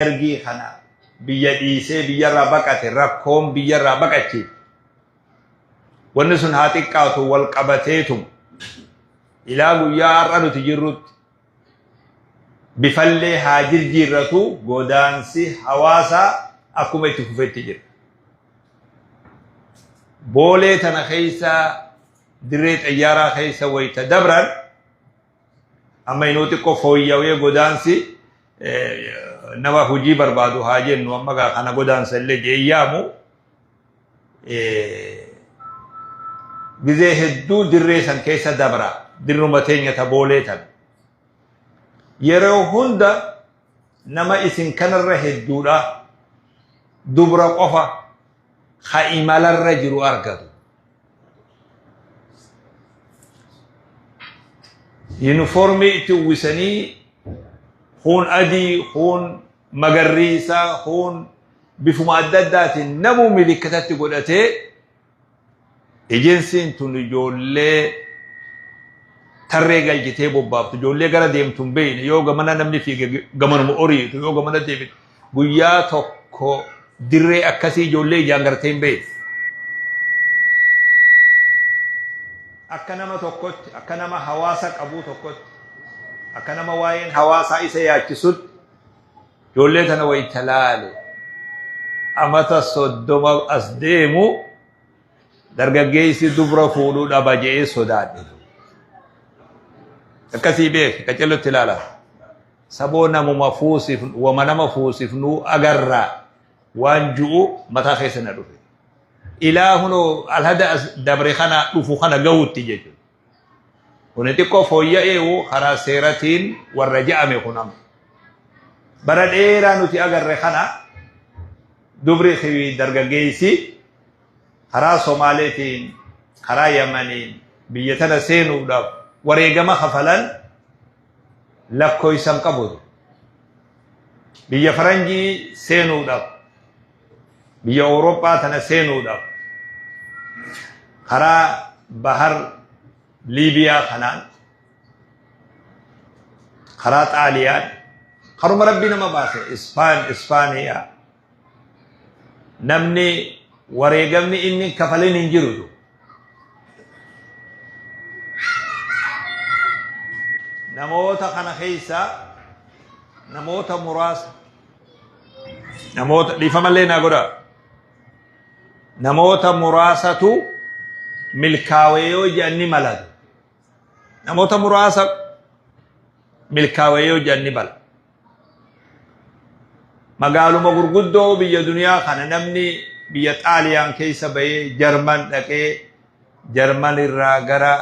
Dargii kana biyya dhiisee biyyarraa baqate rakkoon biyyarraa baqachiifte. Wanni sun haa xiqqaatu wal qabateetuma ilaa guyyaa har'a nuti jirrutti bifallee haa jirjiirratu godaansi hawaasaa akkuma itti fufetti jira. Boolee tana keessa dirree xayyaaraa keessa wayita dabran Amma inuu xiqqoo fooyyawee godaansi nama hojii barbaadu haa jennu amma gaa kana godaansa illee jee yaamu gizee hedduu dirree san keessa dabra dirruma teenya ta boolee tan yeroo hunda nama isin kanarra hedduudha dubra qofa ka imalarra jiru argatu. Yunifoormii itti uwwisanii kuun adii, kuun magarriisa, kuun bifuma adda addaatiin namuu milikkatatti godhatee ejensiin tun ijoollee tarree galchitee bobbaaftu ijoollee gara deemtu hin beekne yoo gamana namni fiige gamanuma oriitu yoo gamana deemte guyyaa tokko dirree akkasii ijoollee ijaan gartee hin beekne. Akka nama tokkotti, akka nama hawaasa qabuu tokkotti, akka nama waa'een hawaasaa isa yaachisutti ijoollee tana wayita laale amata 30 as deemu dargaggeessi dubra fuudhuu dhaba je'ee sodaadhe. Akkasii beeki qacellotti ilaala. Saboo namuma fuusif wama nama fuusifnuu agarra waan ju'u mataa keessa na dhufe. Ilaa hunoo alhada as dabre kana dhufu kana gahutti jechuudha. Kuni xiqqoo fooyya'eewu karaa seeratiin warra ja'ame kun amma. Bara dheeraa nuti agarre kana dubri fi dargaggeessi karaa Somaaleetiin karaa Yamaniin biyya tana seenuudhaaf wareegama kafalan lakkoofsa hin qabu. Biyya faranjii seenuudhaaf biyya Awurooppaa tana seenuudhaaf karaa bahar Liibiyaa kanaan karaa Xaaliyaan karuma rabbi nama baase Ispaan Ispaaniyaa namni wareegamni inni kafalin hin jirutu. Namoota kana keessa namoota muraasa namoota dhiifamallee naa godhaa namoota muraasatu milkaawee yoo jedhan ni malatu. Namoota muraasa milkaawee yoo jedhan ni mala. Magaaluma gurguddoo biyya duniyaa kana namni biyya Xaaliyaan keessa bahee Jarman dhaqee Jarman irraa gara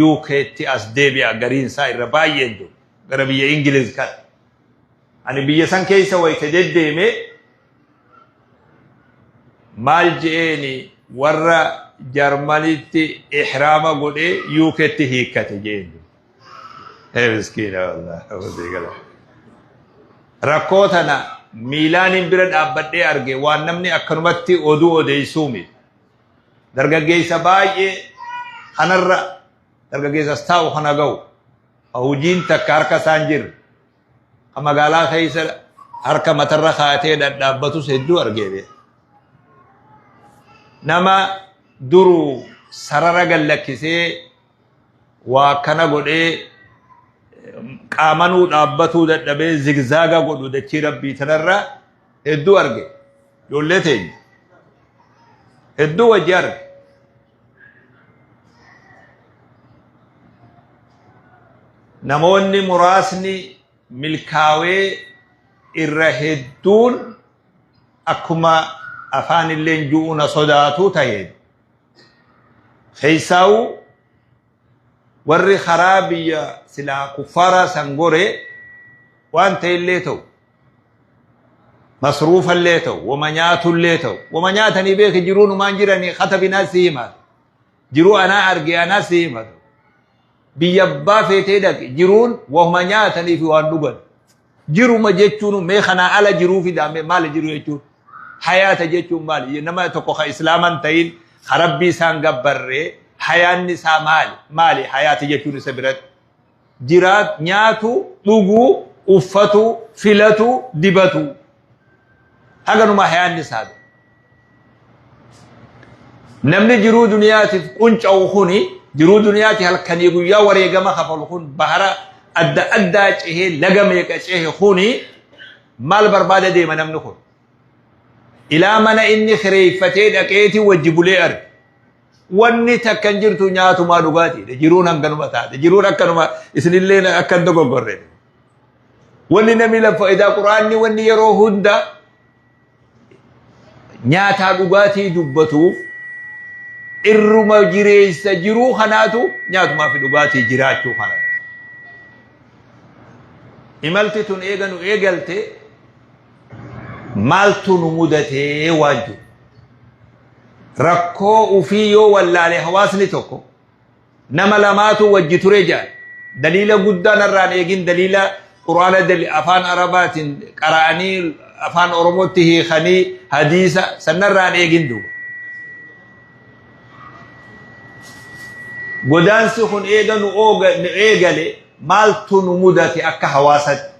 UKtti as deebi'a gariin isaa irra baay'een jiru gara biyya Ingiliz kana. Ani biyya san keessa wayita deddeeme maal je'eeni warra Jarmanitti ihraama godhee UKtti hiikkate je'een. Ee miskiina wallaahi. Rakkoo tana miilaaniin bira dhaabbadhee arge waan namni akkanumatti oduu odeessuu miti. Dargaggeessa baay'ee kanarra dargaggeessa as taa'u kana ga'u hojiin takka harka isaan jirre ka magaalaa keessa harka matarra kaa'atee dhadhaabbatus hedduu argee beeka. Nama duruu sarara gallakkisee waa akkana godhee qaamanuu dhaabbatuu dadhabee zigzaaga godhu dachii rabbii tanarra hedduu arge ijoollee teenya hedduu wajji arge. Namoonni muraasni milkaawee irra hedduun akkuma afaan illeen ju'u na sodaatu ta'e. Keessaa'u warri karaa biyya silaa kuffaaraa san gore waan ta'e illee ta'u masruufa illee ta'u wama nyaatu illee ta'u wama nyaatanii beeki jiruu numaan jiranii katabinaa si himata jiruu anaa arge anaa si himata biyya abbaa feetee dhaqi jiruun wahuma nyaatanii fi waan dhugan Jiruma jechuun mee kanaa ala jiruu fidaa mee maali jiru jechuun hayaata jechuun maali nama tokko ka islaaman ta'in ka rabbii isaan gabbarree hayaanni isaa maali maali hayaata jechuun isa biratti jiraat nyaatu dhuguu uffatu filatu dibatu. Haganuma hayaanni isaa dhume. Namni jiruu duniyaatiif qunca'u kuni jiruu duniyaati halkanii guyyaa wareegama kafalu kun bahara adda addaa cehee laga meeqa cehe kuni maal barbaada deema namni kun? Ilaa mana inni kireeffatee dhaqeeti wajji bulee arge. Wanni takka hin jirtu nyaatumaa dhugaatiidha. Jiruun hanganuma taate. Jiruun akkanuma isinillee akka hin dogoggorre. Wanni namni lafa idaa quraanni wanni yeroo hunda nyaataa dhugaatii dubbatuuf irruma jireessa jiruu kanaatu nyaatumaa fi dhugaatii jiraachuu kana. Imalti tun eega nu eegalte maaltu nu mudatee waan jiru. Rakkoo ufii yoo wallaale hawaasni tokko nama lamaatu wajji ture jedhan. Daliila guddaa narraan eegin daliila quraana afaan arabaatiin qara'anii afaan oromootti hiikanii hadiisa sannarraan eegin duuba. Godaansi kun eega nu eegale maaltu nu mudate akka hawaasatti.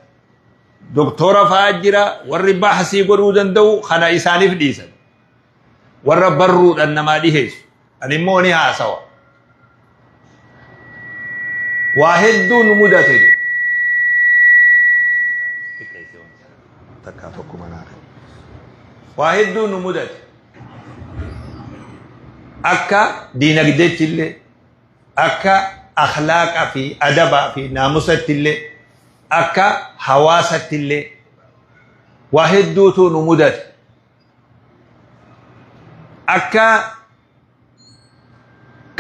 Doktora fa'aa jira warri bahasii godhuu danda'u kana isaaniif dhiisan. Warra barruudhaan namaa dhiheessu. Ani immoo ni haasawa. Waa hedduu nu mudate. Takkaa tokko manaa kenna. Waa hedduu nu mudate. Akka diinagdeetti illee, akka akhlaaqa fi adabaa fi naamusatti illee, akka hawaasatti illee waa hedduutu nu mudate. Akka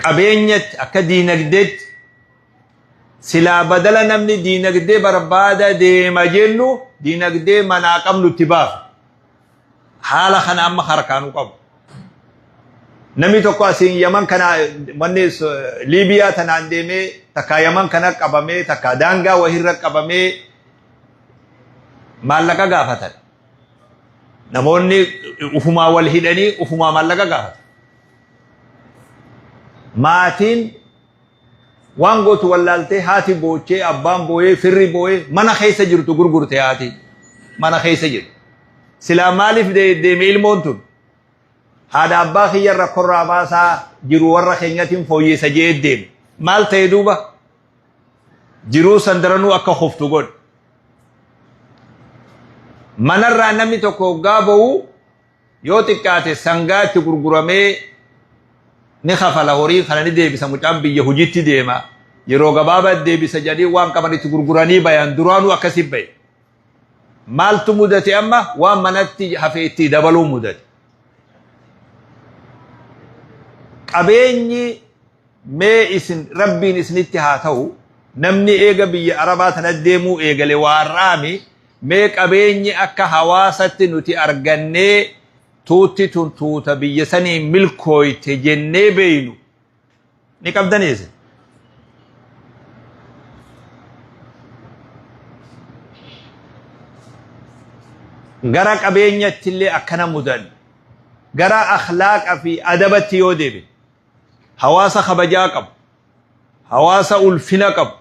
qabeenyatti akka diinagdeetti silaa badala namni diinagdee barbaada deema jennu diinagdee manaa qabnu itti baafa. Haala kana amma harkaanuu qabu. Namni tokko asiin Yaman kana manni Liibiyaa tanaan deemee takkaa Yaman kana qabamee takkaa daangaa wahirra qabamee maallaqa gaafatan. Namoonni ufumaa wal hidhanii ufumaa maallaqa gaafatan. Maatiin waan gootu wallaaltee haati boochee abbaan booyee firri booyee mana keessa jirtu gurgurte haati mana keessa jirtu. Silaa maaliif deeme ilmoon tun? Haadha abbaa kiyya rakkorraa baasaa jiru warra keenyatiin fooyyeessa jee deeme. Maal ta'e duuba? Jiruu san daranuu akka kuftu godhe. Manarraa namni tokko hoggaa ba'u yoo xiqqaate sangaa itti gurguramee ni kafala horii kana ni deebisa mucaan biyya hojiitti deema yeroo gabaabaa deebisa jedhanii waan qaban itti gurguranii bayan duraanuu akkasi baye. Maaltu mudate amma waan manatti hafe itti dabaluu mudate. Qabeenyi Mee isin Rabbiin isinitti haa ta'u namni eega biyya Arabaa tana deemuu eegale waa har'aami mee qabeenyi akka hawaasatti nuti argannee tuutti tun tuuta biyya sanii milkooyte jennee beeynu ni qabdanii isin? Gara qabeenyatti illee akkana mudan gara akhlaaqa fi adabatti yoo deebine Hawaasa kabajaa qabu, hawaasa ulfina qabu,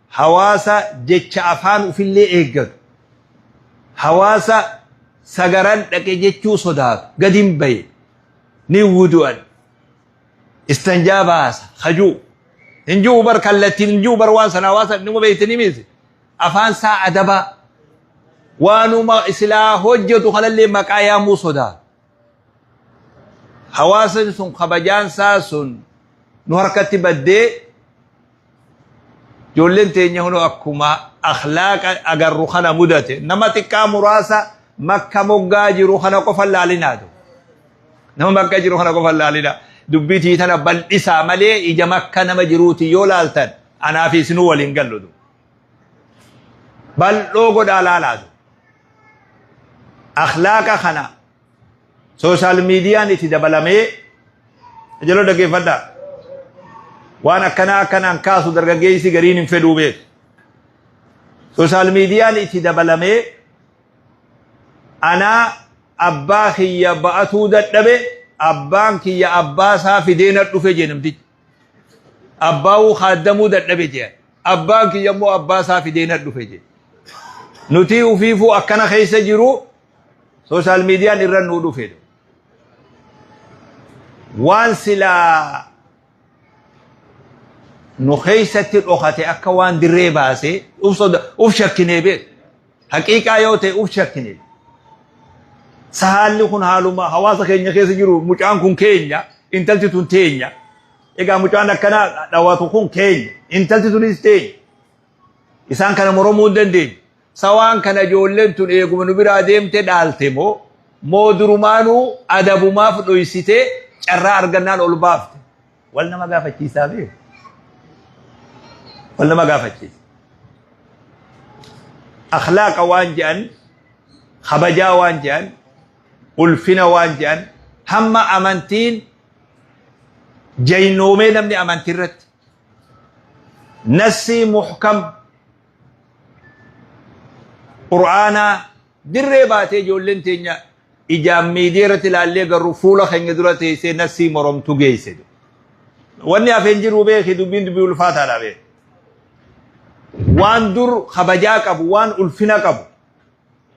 hawaasa jecha afaan ufillee eeggatu, hawaasa sagaran dhaqe jechuu sodaatu gadi hin baye ni wudu'an istanjaa baasa hajuu hin ji'u bar kallattiin hin ji'u bar waan sana hawaasa nima beektanii miti afaan isaa adabaa waanuma isilaa hojjetu kanallee maqaa yaamuu sodaatu. Hawaasni sun kabajaan isaa sun nu harkatti baddee ijoolleen teenya hunoo akkuma akhlaaqa agarru kana mudate nama xiqqaa muraasa makka moggaa jiru kana qofa laalinaatu. Nama makka jiru kana qofa laalinaa. Dubbii tii tana bal'isaa malee ija makka nama jiruuti yoo laaltan anaa fi isinuu waliin gallu. Bal'oo godhaa laalaatu. Akhlaaqa kana sooshaal miidiyaan itti dabalamee jaloo dhaggeeffadhaa. Waan akkanaa akkanaan kaasu dargaggeessi gariin hin fedhuu beeku. Sooshaal miidiyaan itti dabalamee anaa abbaa kiyya ba'atuu dadhabe abbaan kiyya abbaa isaa fidee na dhufe jee namtichi. Abbaawuu kaaddamuu dadhabe jee. Abbaan kiyya immoo abbaa isaa fidee na dhufe jee. Nuti ufiifuu akkana keessa jiru Social miidiyaan irra nuu dhufe. Waan silaa nu keessatti dhokate akka waan dirree baasee uf shakkinee beeku. Haqiiqaa yoo ta'e uf shakkinee. Sahaalli kun haaluma hawaasa keenya keessa jiru mucaan kun keenya intalti tun teenya. Egaa mucaan akkanaa dhawatu kun keenya intalti tunis teenya. Isaan kana moromuu hin dandeenyu. Sawaan kana ijoolleen tun eeguma nu biraa deemte dhaalte moo moo durumaanuu adabumaaf dhoysitee carraa argannaan ol baafte. Wal nama gaafachiisaa beeku. Wal nama gaafachiisa. Akhlaaqa waan jedhan, kabajaa waan jedhan, ulfina waan jedhan, hamma amantiin jaynoomee namni amantii irratti nassii muhkam qur'aanaa dirree baatee ijoolleen teenya ijaan miidiyaa irratti ilaallee garuu fuula keenya dura teessee nassii moromtu geesse. Wanni hafe hin jiru beeki dubbiin dubbii ulfaataadha beeki. Waan dur kabajaa qabu waan ulfina qabu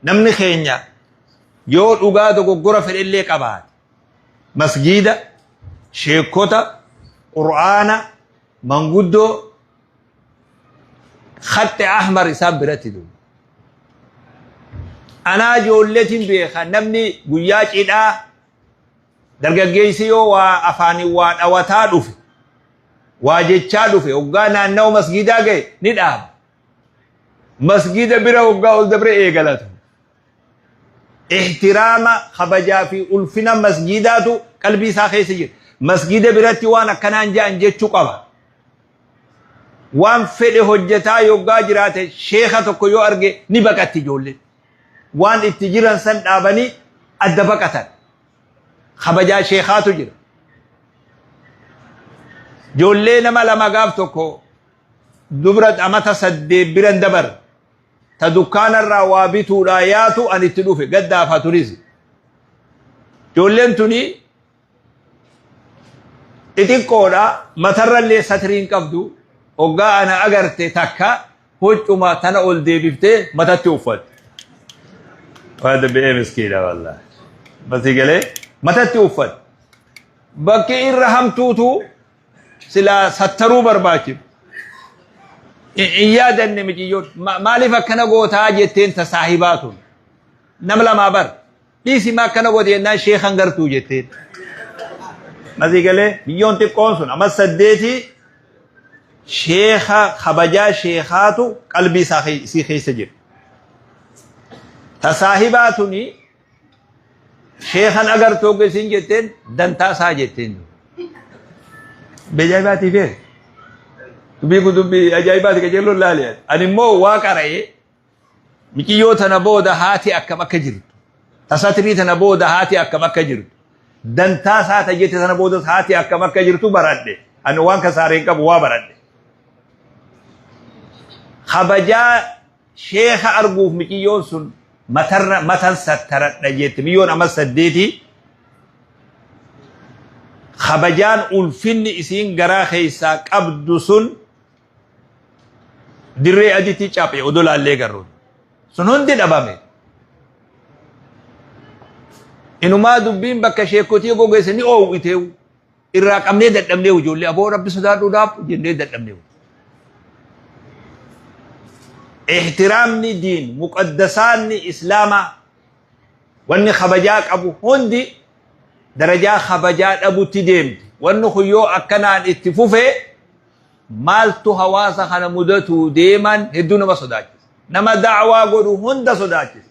namni keenya yoo dhugaa dogoggora fedhellee qabaate masgiida sheekota qur'aana manguddoo Khaxxe ahmar isaan biratti duuba. Anaa ijoolleetiin beeka namni guyyaa cidhaa dargaggeessi yoo waa afaaniin waa dhawataa dhufe waa jechaa dhufe hoggaa naannawa masgiidaa ga'e ni dhaaba. Masgiida bira hoggaa ol dabre eegalatu. Ihtiraama kabajaa fi ulfina masgiidaatu qalbii isaa keessa jira. Masgiida biratti waan akkanaan ja'an jechuu qaba. Waan fedhe hojjetaa yoggaa jiraate sheeka tokko yoo arge ni baqatti ijoolleen. Waan itti jiran san dhaabanii adda baqatan. Kabajaa sheekaatu jira. Ijoollee nama lama gaaf tokko dubra amata saddeet biran dabarre. Ta dukkaanarraa waa bituudhaa yaatu an itti dhufe gaddaafa turis. Ijoolleen tuni xixiqqoodha matarrallee satiriin qabdu hoggaa ana agarte takka huccuma tana ol deebiftee matatti uffatte. Waan dubbi'ee miskiina wallaahi. Basii galee matatti uffatte. Bakki irra hamtuutu silaa sattaruu barbaachiftu. Hin yaadanne miciyyoon maaliif akkana gootaa jetteen ta saahibaa tun. Nama lamaa bar. Dhiisi maa akkana goote jennaan sheekan gartuu jetteen. Masii galee biyyoon xiqqoon sun amma saddeetii sheeka kabajaa sheekaatu qalbii isaa isii keessa jira. Ta saahibaa tuni sheekan agartuu isin jetteen dantaa isaa jetteen. Dubbii ajaa'ibaatii beek. Dubbii kun dubbii ajaa'ibaati qajeelloon laali. Ani immoo waa qara'ee Miciyyoo tana booda haati akkam akka jirtu. Ta satrii tana booda haati akkam akka jirtu. Dantaa isaa ta jette tana boodas haati akkam akka jirtu baradhe. Ani waan kasaaree hin qabu waa baradhe. Kabajaa sheeka arguuf miciyyoon sun matarra matan sattaradha jette. Miyyoon amma saddeetii. Kabajaan ulfinni isiin garaa keessaa qabdu sun dirree adiitti caphe odoo laallee garuu sun hundi dhabame. Inumaa dubbiin bakka sheekotii gogeesse ni oowwiteewu irraa qabnee dadhabnee ijoollee aboo rabbi sodaadhuudhaaf jennee dadhabnee. Ihtiraamni diin muqaddasaanni islaamaa wanni kabajaa qabu hundi darajaa kabajaa dhabutti deemti. Wanni kun yoo akkanaan itti fufee Maaltu hawaasa kana mudatuu deeman hedduu nama sodaachisa. Nama da'waa godhu hunda sodaachisa.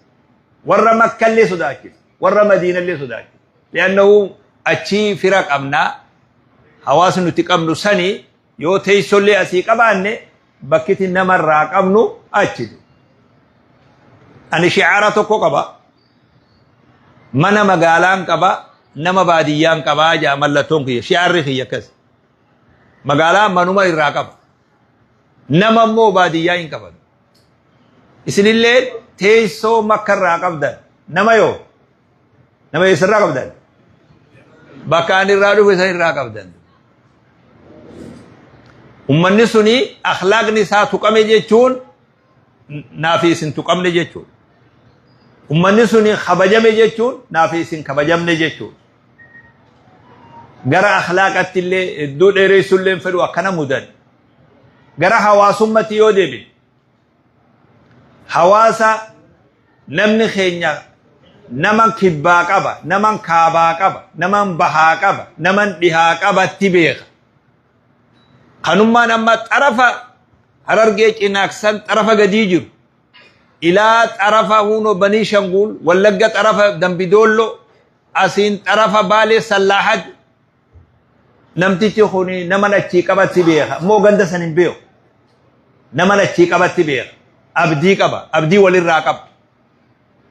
Warra Makkallee sodaachisa. Warra Madiinallee sodaachisa. Li'annahu achii fira qabna. Hawaasni nuti qabnu sani yoo teessollee asii qabaanne bakkiti namarraa qabnu achi. Ani shi'aara tokko qaba. Mana magaalaan qaba, nama baadiyyaan qabaa jaa mallattoon kiyya. Shi'aarri kiyya akkas. Magaalaa manuma irraa qaba. Nama immoo baadiyyaa hin qaban. Isinillee teessoo makka irraa qabdan. Nama yoo? Nama eessarraa qabdan? Bakka ani irraa dhufe san irraa qabdan. Ummanni suni akhlaaqni isaa tuqame jechuun naafi isin tuqamne jechuudha. Ummanni suni kabajame jechuun naafi isin kabajamne jechuudha. Gara akhlaaqatti illee hedduu dheereessuu illee hin fedhu akkana mudan. Gara hawaasummatti yoo deebine hawaasa namni keenya nama kibbaa qaba, nama kaabaa qaba, nama bahaa qaba, nama dhihaa qabatti beeka. Kanummaan amma xarafa Harargee Cinaaksan xarafa gadii jiru. Ilaa xarafa huunoo Banii Shanguul, Wallagga xarafa Dambidoollo, asiin xarafa Baalee Sallaahat. Namtichi kun nama achii qabatti beeka. Immoo ganda san hin beeku. Nama achii qabatti beeka. Abdii qaba. Abdii walirraa qaba.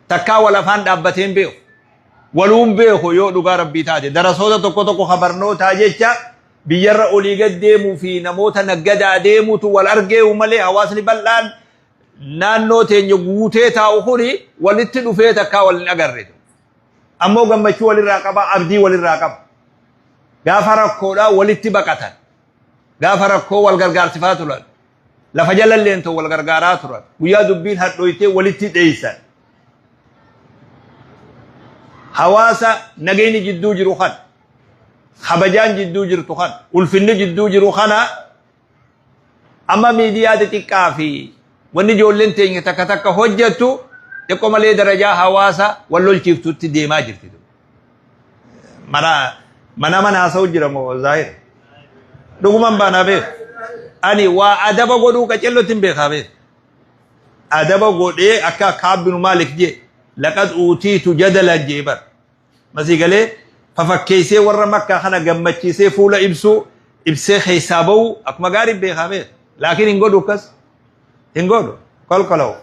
Takkaa wal afaan dhaabbatee hin beeku. Waluun beeku yoo dhugaa rabbii taate. Darasoota tokko tokko ka barnootaa jecha biyyarra olii gad deemuu fi namoota naggadaa deemutu wal argeewu malee hawaasni bal'aan naannoo teenya guutee taa'u kuni walitti dhufee takkaa wal hin agarre. Ammoo gammachuu walirraa qaba, abdii walirraa qaba. Gaafa rakkoodhaa walitti baqatan. Gaafa rakkoo wal gargaarsifaa turan. Lafa jalalleen ta'u wal gargaaraa turan. Guyyaa dubbiin hadhooytee walitti dheeysan. Hawaasa nagayni jidduu jiru kana, kabajaan jidduu jirtu kana, ulfinni jidduu jiru kana amma miidiyaa xixiqqaa fi wanni ijoolleen teenya takka takka hojjettu xiqqoo malee darajaa hawaasa wal lolchiiftutti deemaa jirti. Mana mana mana haasa'u jira moo zaahir? Dhuguman baanaa beeku. Ani waa adaba godhuu qacellotti hin beekaa beeku. Adaba godhee akka Kaab binu Maalik jee laqad uutiitu jadalan jee bar. Masii galee fafakkeessee warra Makkaa kana gammachiisee fuula ibsuu ibsee keessaa ba'uu akkuma gaarii beekaa beeku. Laakiin hin godhu akkas. Hin godhu. Kolkola'u.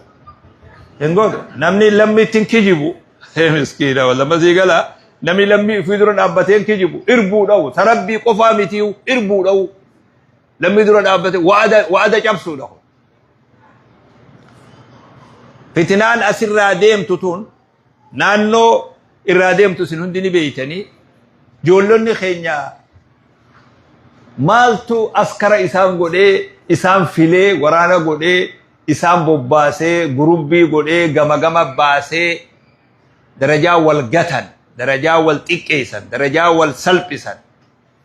Hin godhu. Namni lammii ittiin kijibu. Miskiina walla masii galaa. Namni lammii ofii dura dhaabbatee hin kijibu. Irbuu dha'u. Tarabbii qofaa mitiiyu irbuu dha'u. Lammii dura dhaabbatee wa'ada wa'ada cabsuudha. Fitinaan asirraa deemtu tun naannoo irraa deemtu isin hundi ni beeytanii ijoollonni keenya maaltu askara isaan godhee isaan filee waraana godhee isaan bobbaasee gurubbii godhee gama gama baasee darajaa wal gatan darajaa wal xiqqeessan darajaa wal salphisan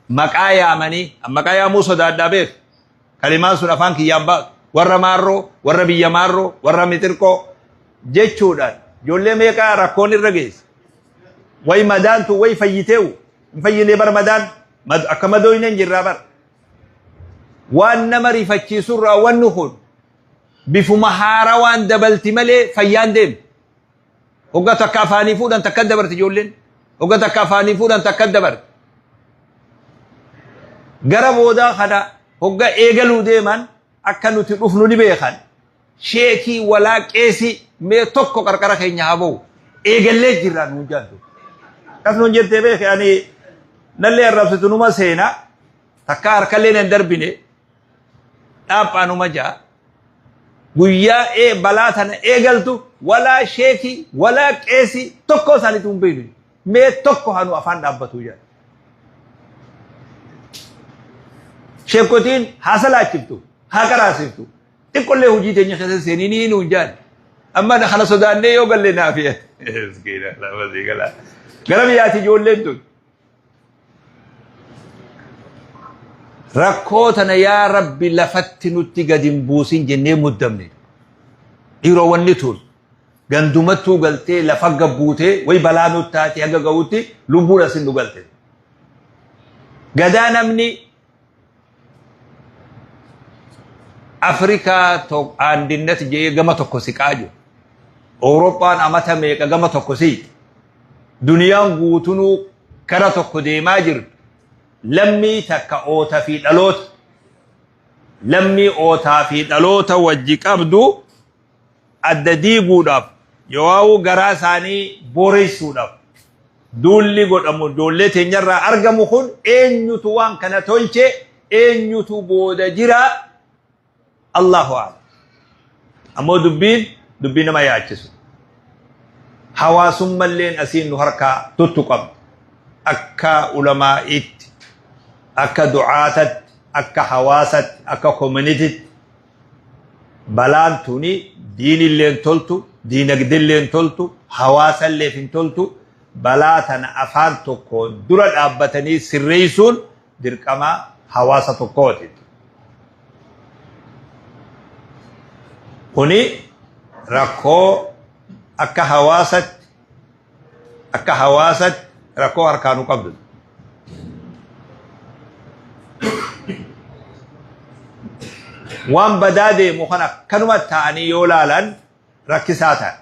maqaa yaamanii maqaa yaamuu sodaadhaa beeku Kalimaan sun afaan kiyyaan baatu. Warra maarroo, warra biyya maarroo, warra mixirqoo jechuudhaan ijoollee meeqaa rakkoon irra geesse. Way madaantu way fayyiteewu. Hin fayyinee bar madaan akka madooyne hin jirraa bar. Waan nama rifachiisurraa wanni kun bifuma haarawaan dabalti malee fayyaan deemtu. Hogga takka afaanii fuudhan takka dabarti ijoolleen. Hogga takka afaanii fuudhan takka dabarti. Gara boodaa kana hogga eegaluu deeman akka nuti dhufnu ni beekan. Sheekii walaa qeesii mee tokko qarqara keenya haa ba'u. Eegallee jirra nuun jaantu. Akkas nuun jettee beeke ani nallee arrabsitu numa seena takka harkallee nan darbine dhaaphaa numa jaa. Guyyaa ee balaa tana eegaltu walaa sheekii walaa qeesii tokko isaaniitu hin beeknu. Mee tokko haa nu afaan dhaabbatu jedha. Sheekotiin haa salaachiftu, haa qaraasiftu. Xiqqollee hojii teenya keessa seenii ni nuun jaan. Amma kana sodaannee yoo galle naafi. Gara biyyaati ijoolleen tun. Rakkoo tana yaa Rabbi lafatti nutti gad hin buusin jennee muddamne. Dhiiroo wanni tun gandumattuu galtee lafa gabbuutee way balaa nutti taate haga ga'utti lubbuun asin nu galte. Gadaa namni Afrikaa aandinnat jedhee gama tokko siqaa jiru. Awurooppaan amata meeqa gama tokko siqi. Duniyaan guutunuu gara tokko deemaa jirtu. Lammii takka oota fi dhaloota. Lammii ootaa fi dhaloota wajji qabdu adda diiguudhaaf yoo'aawuu garaa isaanii booreessuudhaaf duulli godhamu ijoollee teenyarraa argamu kun eenyutu waan kana tolche eenyutu booda jira Allahu a'lam. Ammoo dubbiin dubbii nama yaachisu. Hawaasummalleen asiin nu harkaa tuttuqamte akka ulamaa'iitti akka du'aatatti akka hawaasatti akka koominiititti balaan tuni diinilleen toltu diinagdellee hin toltu, hawaasalleef hin toltu. Balaa tana afaan tokkoon dura dhaabbatanii sirreessuun dirqama hawaasa tokkooti. Kuni rakkoo akka hawaasatti akka hawaasatti rakkoo harkaa nu qabdu. Waan badaa deemu kana akkanuma ta'anii yoo laalan rakkisaa ta'a.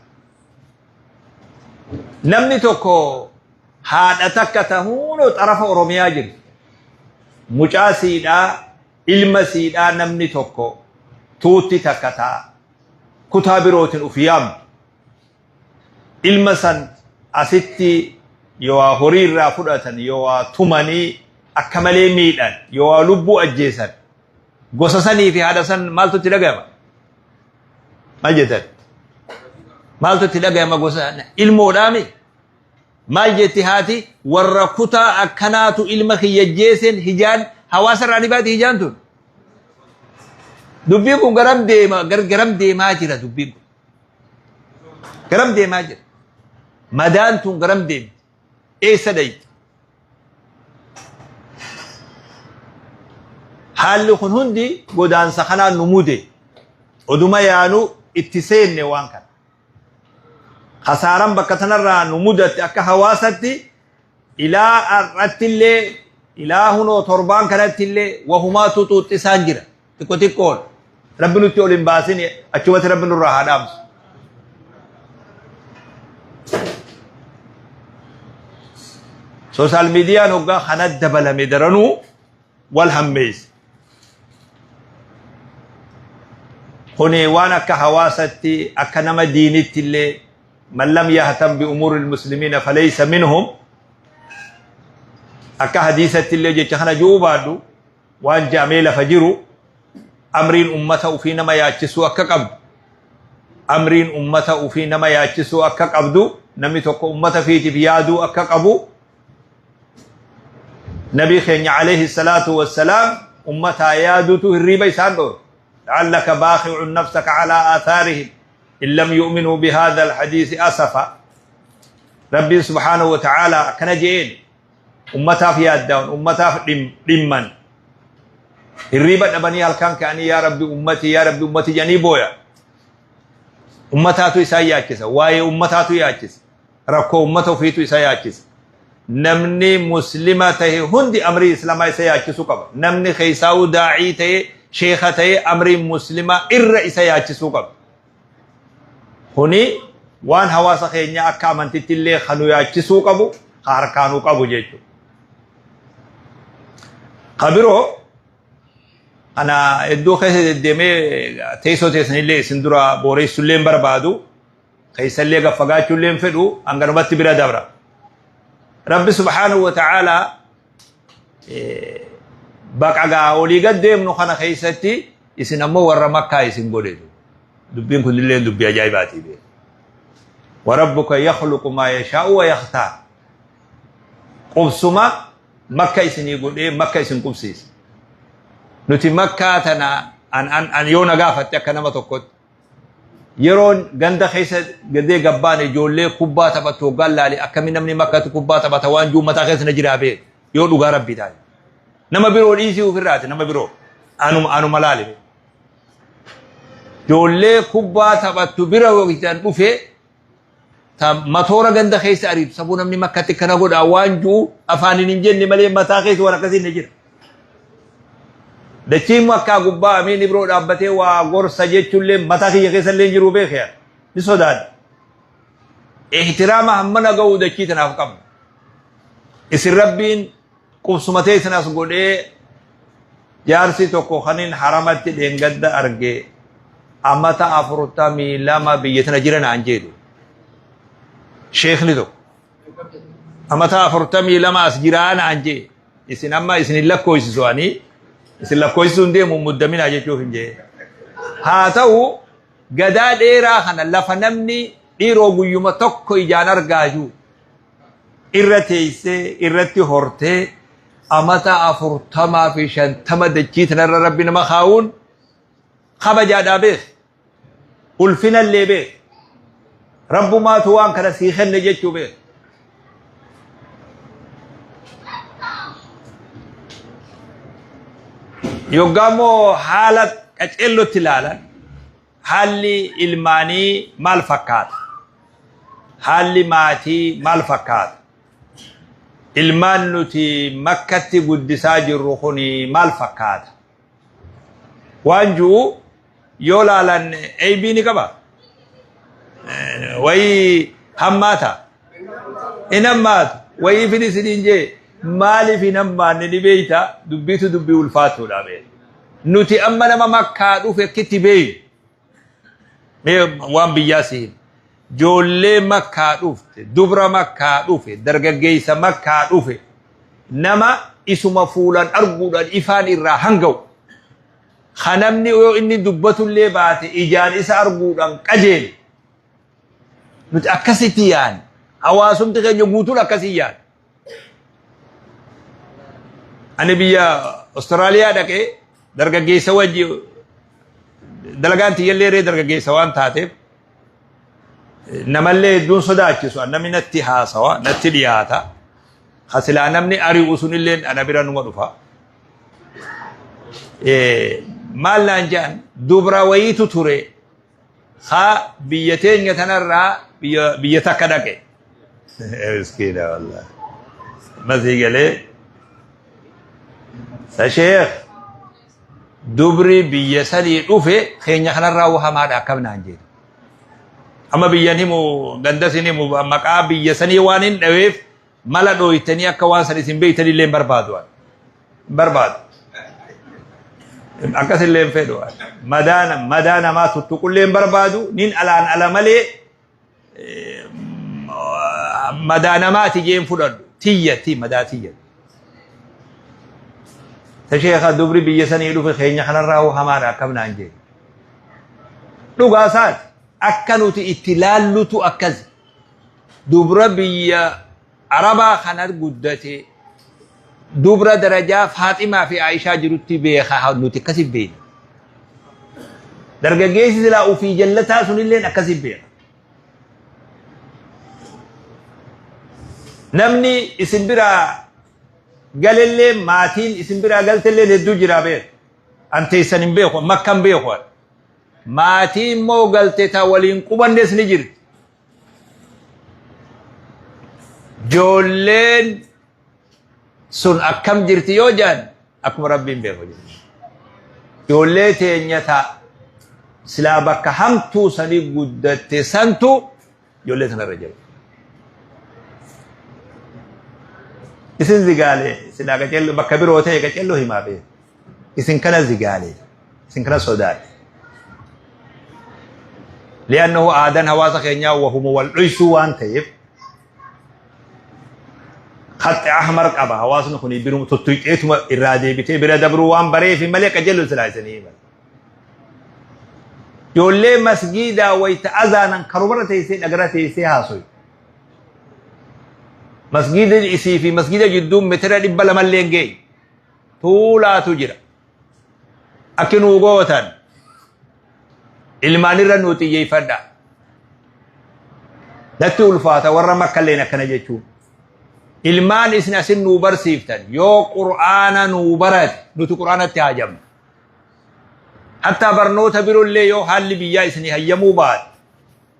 Namni tokko haadha takka tahuunoo xarafa Oromiyaa jiru. Mucaa siidhaa, ilma siidhaa namni tokko tuutti takka ta'a. Kutaa birootiin uf yaamtu. Ilma san asitti yoo waa horii irraa fudhatan, yoo waa tumanii akka malee miidhan, yoo waa lubbuu ajjeesan, gosa sanii fi haadha san maaltu itti dhagayama? Maal jettan? Maaltu itti dhagayama gosa ilmoodhaami? Maal jetti haati? Warra kutaa akkanaatu ilma kiyya ajjeeseen hijaan hawaasa irraa ni baati hijaan tun. Dubbiin kun garam deema garam deemaa jira dubbiin kun. Garam deemaa jira? Madaan tun garam deemti? Eessa dhayti? Haalli kun hundi godaansa kanaan nu mude. Oduma yaanu itti seenne waan kana. Kasaaran bakka tanarraa nu mudatte akka hawaasatti ilaa har'attillee ilaa hunoo torbaan kanattillee wahumaatu xuuxxisaan jira. Xiqqo xiqqoon rabbi nutti ol hin baasin achumatti rabbi nurraa haa dhaamsu. Sooshaal miidiyaan hoggaa kana dabalame daranuu wal hammeessa. Kuni waan akka hawaasatti akka nama diinitti illee man lam yahtam bi umuuri muslimiina falaysa minhum akka hadiisatti illee jecha kana ju'uu baadhu waan ja'amee lafa jiru amriin ummata ufii nama yaachisuu akka qabdu amriin ummata ufii nama yaachisuu akka qabdu namni tokko ummata fiitiif yaaduu akka qabu nabii keenya alayhi salaatu wassalaam ummataa yaadutu hirriiba isaan dhoorge la'allaka baaxi'un nafsaka alaa aathaarihim in lam yu'minuu bihaadha alhadiisi asafa rabbiin subhaanahu wa ta'aalaa akkana je'een Ummataaf yaadda'an, ummataaf dhimman. Hirriiba dhabanii halkan ka'anii yaa Rabbi ummatii yaa Rabbi ummatii jedhanii booya. Ummataatu isaan yaachisa. Waa'ee ummataatu yaachisa. Rakkoo ummata ofiitu isa yaachisa. Namni muslima tahe hundi amrii islaamaa isa yaachisuu qaba. Namni keessaa'uu daa'ii ta'e sheekha ta'e amriin muslimaa irra isa yaachisuu qaba. Kuni waan hawaasa keenya akka amantitti illee kan nu yaachisuu qabu, ka harkaa nu qabu jechuudha. Ka biroo kana hedduu keessa deddeemee teessoo teessanillee isin dura booreessullee hin barbaadu, keessallee gad fagaachuullee hin fedhu, hanganumatti bira dabra. Rabbi subhaanahu wa ta'aalaa baqagaa olii gad deemnu kana keessatti isin ammoo warra makkaa isin godhe dubbiin kun illee dubbii ajaa'ibaati beeku warabbuka yakhluqu maa yashaa'u wa yakhtaar qubsuma makka isinii godhee makka isin qubsiisa nuti makkaa tana an an an yoo na gaafatte akka nama tokkotti Yeroon ganda keessa gadee gabbaan ijoollee kubbaa taphattu hoggaan laale akkami namni makkatti kubbaa taphata waan jiru mataa keessa na jiraa beeku yoo dhugaa rabbii taate. Nama biroo dhiisii ofirraati nama biroo anuma anuma laale. Ijoollee kubbaa taphattu bira waqtan dhufee ta matoora ganda keessa ariitu sabuu namni makkatti kana godhaa waan jiru afaaniin hin jenne malee mataa keessa waan akkasii hin jira. Dachiin makkaa gubbaa amiin ibroo dhaabbatee waa gorsa jechuullee mataa kiyya keessa illee jiru beekee ni sodaadha. Ihtiraama hammana ga'uu dachii tanaaf qabna. Isin rabbiin qubsuma teessan as godhee jaarsi tokko kanin haramatti dheengadda arge amata 42 biyya tana jira naan jedhu. Sheekni tokko amata 42 as jiraa naan jee isin amma isin hin lakkoofsisu ani isin lakkoofsisuu hin deemu muddaminaa jechuuf hin jee. Haa ta'u gadaa dheeraa kana lafa namni dhiiroo guyyuma tokko ijaan argaa jiru irra teessee irratti hortee amata 40 fi 50 dachii tanarra rabbi nama kaa'uun kabajaadhaa beek. Ulfinallee beek. Rabbumaatu waan kana sii kenne jechuu beeku. Yoggaa immoo haala qaceellotti ilaalan haalli ilmaanii maal fakkaata? Haalli maatii maal fakkaata? Ilmaan nuti makkatti guddisaa jirru kun maal fakkaata? Waan ju'u yoo laalan eybii ni qaba. Wayii hammaata. Hin hammaatu. Wayii fini isiniin jee maaliif hin hammaanne ni beeyta dubbiitu dubbii ulfaatuudha beekta. Nuti amma nama makkaa dhufe akkitti beeynu. Mee waan biyyaa si hima. Joollee makkaa dhufte, dubra makkaa dhufe, dargaggeessa makkaa dhufe nama isuma fuulaan arguudhaan ifaan irraa hanga'u. Ka namni yoo inni dubbatullee baate ijaan isa arguudhaan qajeelu. Nuti akkasitti yaadna. Hawaasumti keenya guutuun akkasii yaadna. Ani biyya Austraaliyaa dhaqee dargaggeessa wajji dalagaan tiyyallee ree dargaggeessa waan taateef namallee hedduun sodaachisu namni natti haasawa natti dhiyaata. Ka silaa namni ari'u sunillee ana bira numa dhufa. Maal naan jedhan dubra wayiitu ture haa biyya teenya tanarraa biyya takka dhaqe. Miskiina wallahi. Masii galee sa sheekh dubri biyya sanii dhufe keenya kanarraa hamaadha akkam naan jedhe. Amma biyyan himu gandas hin himu maqaa biyya sanii waan hin dhaweef mala dhooytanii akka waan san isin beeytan illee hin barbaadu. Hin barbaadu. Akkas illee hin fedhu. Madaa madaa namaa tuttuqullee hin barbaadu. Nin alaan ala malee madaa namaati jeen fudhadhu. Tiyya ti madaa tiyya. Ta sheekha dubri biyya sanii dhufe keenya kanarraa hoo hamaadha akkam naan jee. Dhugaa isaati. Akka nuti itti laallutu akkasi. Dubra biyya Arabaa kana guddate dubra darajaa Faaximaa fi Aayishaa jirutti beeka nuti akkasi beekna. Dargaggeessi silaa ofii jallataa sunilleen akkasi beeka. Namni isin biraa galellee maatiin isin biraa galtellee hedduu jira beeka. An teessan hin beeku makka hin beeku. Maatii immoo galte ta waliin qubannes ni jirti. Joolleen sun akkam jirti yoo jedhan akkuma rabbiin beeku jirti. Joollee teenya ta silaa bakka hamtuu sanii guddatte santu ijoollee sanarra jira. Isin zigaalee silaa qaceelloo bakka biroo ta'e qaceelloo himaa beeku. Isin kana zigaalee isin kana sodaadhe. Li'annahu aadaan hawaasa keenyaa wahuma wal dhoysuu waan ta'eef khaxxi ahmar qaba hawaasni kun biruma tuttuqeetuma irraa deebitee bira dabruu waan bareefi malee qajeellu silaa isinii hima. Ijoollee masgiidaa wayita azaanan karumarra teessee dhagara teessee haasoyu. Masgiida isii fi masgiida jidduun meetira 200 illee hin geenye. Tuulaatu jira. Akki nuu gootan ilmaanirra nuu xiyyeeffadha. Natti ulfaata warra makkalleen akkana jechuun. Ilmaan isin asin nuu barsiiftan yoo qur'aana nuu barate nuti qur'aanatti haajamna. Hattaa barnoota birollee yoo haalli biyyaa isinii hayyamuu baate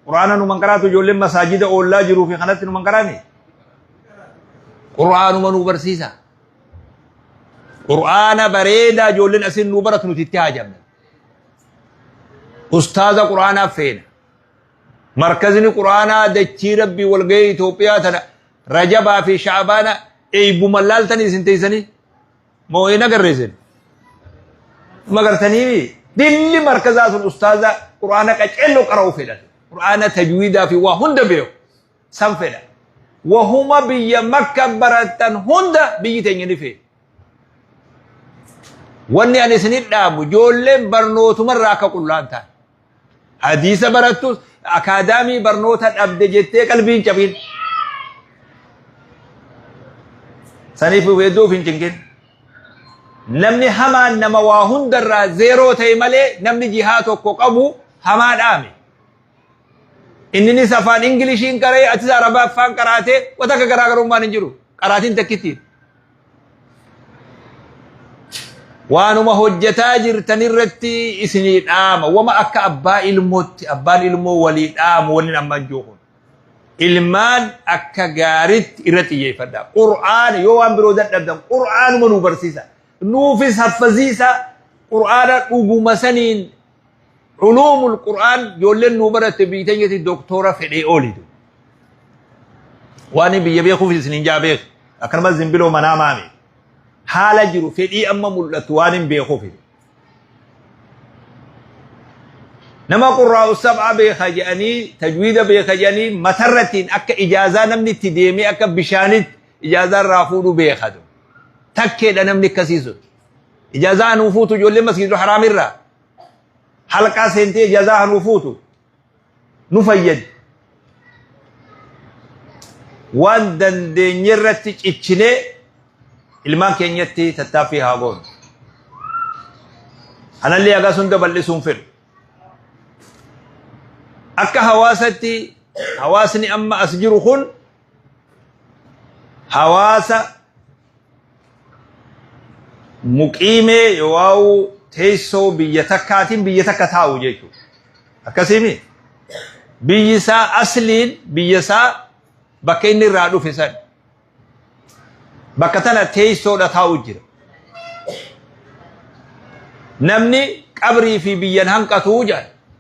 qur'aana nu manqaraatu ijoolleen masaajida oollaa jiruu fi kanatti nu manqaraani. Qur'aanuma nuu barsiisa. Qur'aana bareedaa ijoolleen asin nuu baratu nuti itti haajamna. Ustaaza qur'aanaa feena. Markazni qur'aanaa dachii rabbii walgahii Itoophiyaa tana Rajabaa fi Sha'abaana eeybuma laaltanii isin teessanii moo hin agarre isin? Magartanii dilli markazaa sun ustaaza qur'aana qaceelloo qara'uu fedhan. Qur'aana tajwiidaa fi waa hunda beeku. San fedha. Wahuma biyya makka baratan hunda biyyi teenya ni feeti. Wanni ani isinit dhaamu ijoolleen barnootumarraa akka qullaan ta'an. Hadiisa barattus akaadaamii barnoota dhabde jettee qalbii hin cabin. Saniif hedduu of hin cinqin. Namni hamaan nama waa hundarraa zeeroo ta'e malee namni jihaa tokko qabu hamaa dhaame. Inninis afaan Ingiliishiin qara'ee atis Arabaa afaan qaraatee wanta akka garaagarummaan hin jiru. Qaraatiin takkittiin. Waanuma hojjetaa jirtan irratti isinii dhaama. Wama akka abbaa ilmootti abbaan ilmoo walii dhaamu wanni amma jiru kun. Ilmaan akka gaaritti irra xiyyeeffadha. Qur'aana yoo waan biroo dadhabdan qur'aanuma nu barsiisa. Nuufis haffaziisa qur'aana dhuguma saniin culuumul qur'aan ijoolleen nuu baratte biyya teenyatti doktora fedhee oolitu. Waan biyya beekuuf isiniin jaa beeku. Akkanumas zimbiloo manaa maami. Haala jiru fedhii amma mul'atu waan hin beekuuf. Nama qurraa'u sab'a beeka jedhanii tajwiida beeka jedhanii matarrattiin akka ijaazaa namni itti deemee akka bishaanitti ijaazaa irraa fuudhu beekatu. Takkeedha namni akkasii sun. Ijaazaa hanuu fuutu ijoollee masgiidul haraamirraa. Halqaa seentee ijaazaa hanuu fuutu. Nu fayyadi. Waan dandeenye irratti cichinee ilmaan keenyatti tattaaffii haa goonu. Anallee hagas hunda bal'isuun fedhu. Akka hawaasatti hawaasni amma as jiru kun hawaasa muqiimee yookaan teessoo biyya takkaatiin biyya takka taa'u jechuudha. Akkasiimi biyyi isaa asliin biyya isaa bakka inni irraa dhufe san bakka tana teessoodha taa'u jira. Namni qabrii fi biyyan hanqatuu jedha.